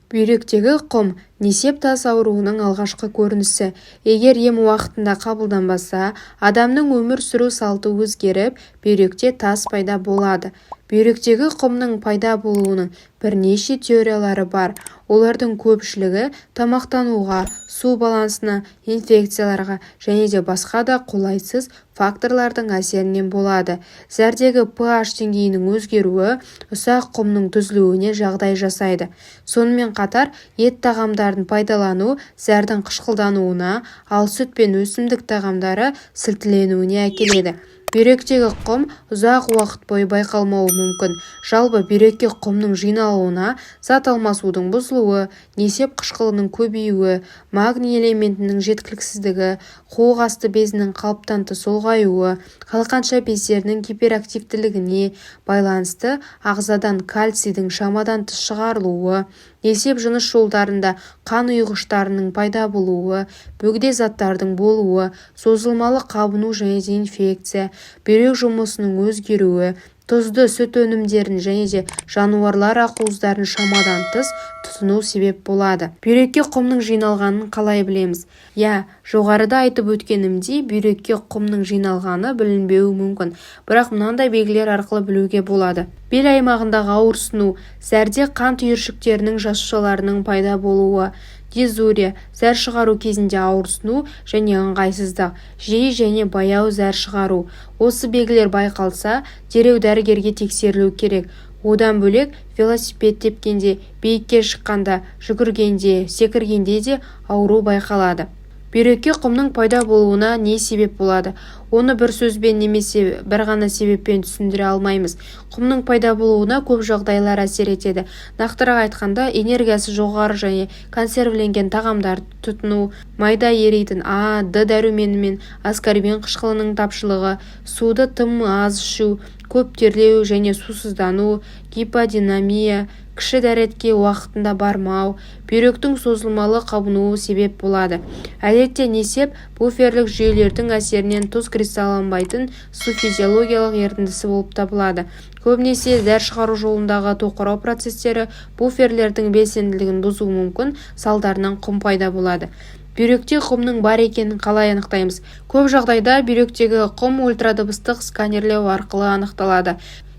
Бүйректегі құм – несеп тас ауруының алғашқы көрінісі. Егер ем уақытында қабылданбаса, адамның өмір сүру салты өзгеріп, бүйректе тас пайда болады. Бүйректегі құмның пайда болуының бірнеше теориялары бар. Олардың көпшілігі тамақтануға, су балансына, инфекцияларға және де басқа да қолайсыз факторлардың әсерінен болады. Зәрдегі pH деңгейінің өзгеруі ұсақ құмның түзілуіне жағдай жасайды. Сонымен қатар ет тағамдарын пайдалану зәрдің қышқылдануына, ал сүт пен өсімдік тағамдары сілтіленуіне әкеледі. Бүйректегі құм ұзақ уақыт бойы байқалмауы мүмкін. Жалпы, бүйрекке құмның жиналуына зат алмасудың бұзылуы, несеп қышқылының көбеюі, магний элементінің жеткіліксіздігі, қуық асты безінің қалыптан тыс ұлғаюы, қалқанша бездерінің гиперактивтілігіне байланысты ағзадан кальцийдің шамадан тыс шығарылуы, несеп жыныс жолдарында қан ұйғыштарының пайда болуы, бөгде заттардың болуы, созылмалы қабыну және де инфекция, бүйрек жұмысының өзгеруі, тұзды сүт өнімдерін және де жануарлар ақуыздарын шамадан тыс тұтыну себеп болады. Бүйрекке құмның жиналғанын қалай білеміз? Иә, жоғарыда айтып өткенімдей, бүйрекке құмның жиналғаны білінбеуі мүмкін. Бірақ мынандай белгілер арқылы білуге болады: бел аймағындағы ауырсыну, зәрде қан түйіршіктерінің жасушаларының пайда болуы, дизурия – зәр шығару кезінде ауырсыну және ыңғайсыздық, жиі және баяу зәр шығару. Осы белгілер байқалса, дереу дәрігерге тексерілу керек. Одан бөлек, велосипед тепкенде, биікке шыққанда, жүгіргенде, секіргенде де ауру байқалады. Бүйрекке құмның пайда болуына не себеп болады? Оны бір сөзбен немесе бір ғана себеппен түсіндіре алмаймыз. Құмның пайда болуына көп жағдайлар әсер етеді. Нақтырақ айтқанда, энергиясы жоғары және консервіленген тағамдарды тұтыну, майда еритін А, Д дәрумені мен аскорбин қышқылының тапшылығы, суды тым аз ішу, көп терлеу және сусыздану, гиподинамия, кіші дәретке уақытында бармау, бүйректің созылмалы қабынуы себеп болады. Әдетте несеп буферлік жүйелердің әсерінен тұз кристалланбайтын су физиологиялық ерітіндісі болып табылады. Көбінесе зәр шығару жолындағы тоқырау процестері буферлердің белсенділігін бұзуы мүмкін, салдарынан құм пайда болады. Бүйректе құмның бар екенін қалай анықтаймыз? Көп жағдайда бүйректегі құм ультрадыбыстық сканерлеу арқылы анықталады.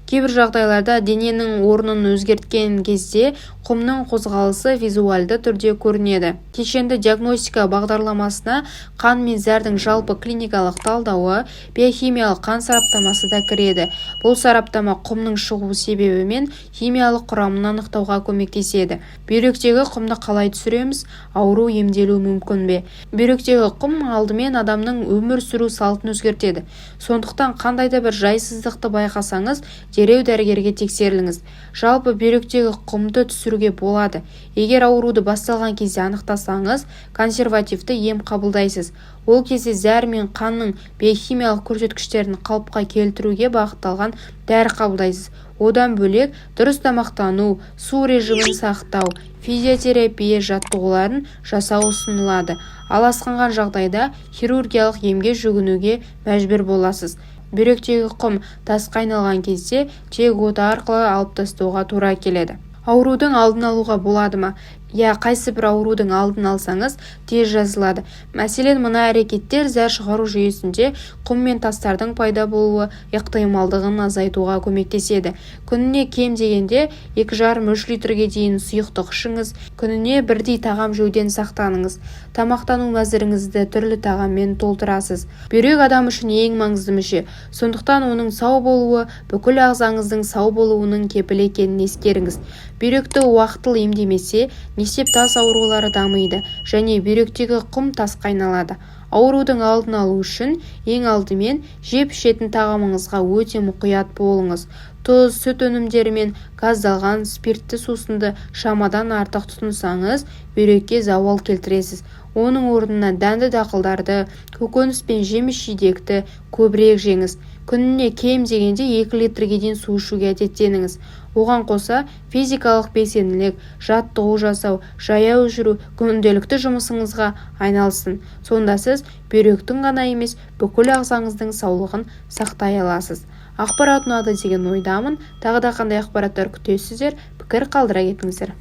Кейбір жағдайларда дененің орнын өзгерткен кезде құмның қозғалысы визуалды түрде көрінеді. Кешенді диагностика бағдарламасына қан мен зәрдің жалпы клиникалық талдауы, биохимиялық қан сараптамасы да кіреді. Бұл сараптама құмның шығу себебі мен химиялық құрамын анықтауға көмектеседі. Бүйректегі құмды қалай түсіреміз? Ауру емделуі мүмкін бе? Бүйректегі құм алдымен адамның өмір сүру салтын өзгертеді. Сондықтан қандай да бір жайсыздықты байқасаңыз, дереу дәрігерге тексеріліңіз. Жалпы, бүйректегі құмды түсіруге болады. Егер ауруды басталған кезде анықтасаңыз, консервативті ем қабылдайсыз. Ол кезде зәр мен қанның биохимиялық көрсеткіштерін қалыпқа келтіруге бағытталған дәрі қабылдайсыз. Одан бөлек, дұрыс тамақтану, су режимін сақтау, физиотерапия жаттығуларын жасау ұсынылады. Ал асқынған жағдайда хирургиялық емге жүгінуге мәжбүр боласыз. Бүйректегі құм тасқа айналған кезде тек ота арқылы алып тастауға тура келеді. Аурудың алдын алуға болады ма? Иә, қайсы бір аурудың алдын алсаңыз, тез жазылады. Мәселен, мына әрекеттер зәр шығару жүйесінде құм мен тастардың пайда болуы ықтималдығын азайтуға көмектеседі. Күніне кем дегенде 2,5-3 литрге дейін сұйықтық ішіңіз. Күніне бірдей тағам жеуден сақтаныңыз. Тамақтану мәзіріңізді түрлі тағаммен толтырасыз. Бүйрек адам үшін ең маңызды мүше. Сондықтан оның сау болуы бүкіл ағзаңыздың сау болуының кепілі екенін ескеріңіз. Бүйректі уақытылы емдемесе, несеп тас аурулары дамиды және бүйректегі құм тасқа айналады. Аурудың алдын алу үшін ең алдымен жеп-ішетін тағамыңызға өте мұқият болыңыз. Тұз, сүт өнімдері мен газдалған спиртті сусынды шамадан артық тұтынсаңыз, бүйрекке зауал келтіресіз. Оның орнына дәнді дақылдарды, көкөніс пен жеміс-жидекті көбірек жеңіз. Күніне кем дегенде 2 литрге дейін су ішуге әдеттеніңіз. Оған қоса физикалық белсенділік, жаттығу жасау, жаяу жүру күнделікті жұмысыңызға айналсын. Сонда сіз бүйректің ғана емес, бүкіл ағзаңыздың саулығын сақтай аласыз. Ақпарат ұнады деген ойдамын. Тағы да қандай ақпараттар күтесіздер? Пікір қалдыра кетіңіздер.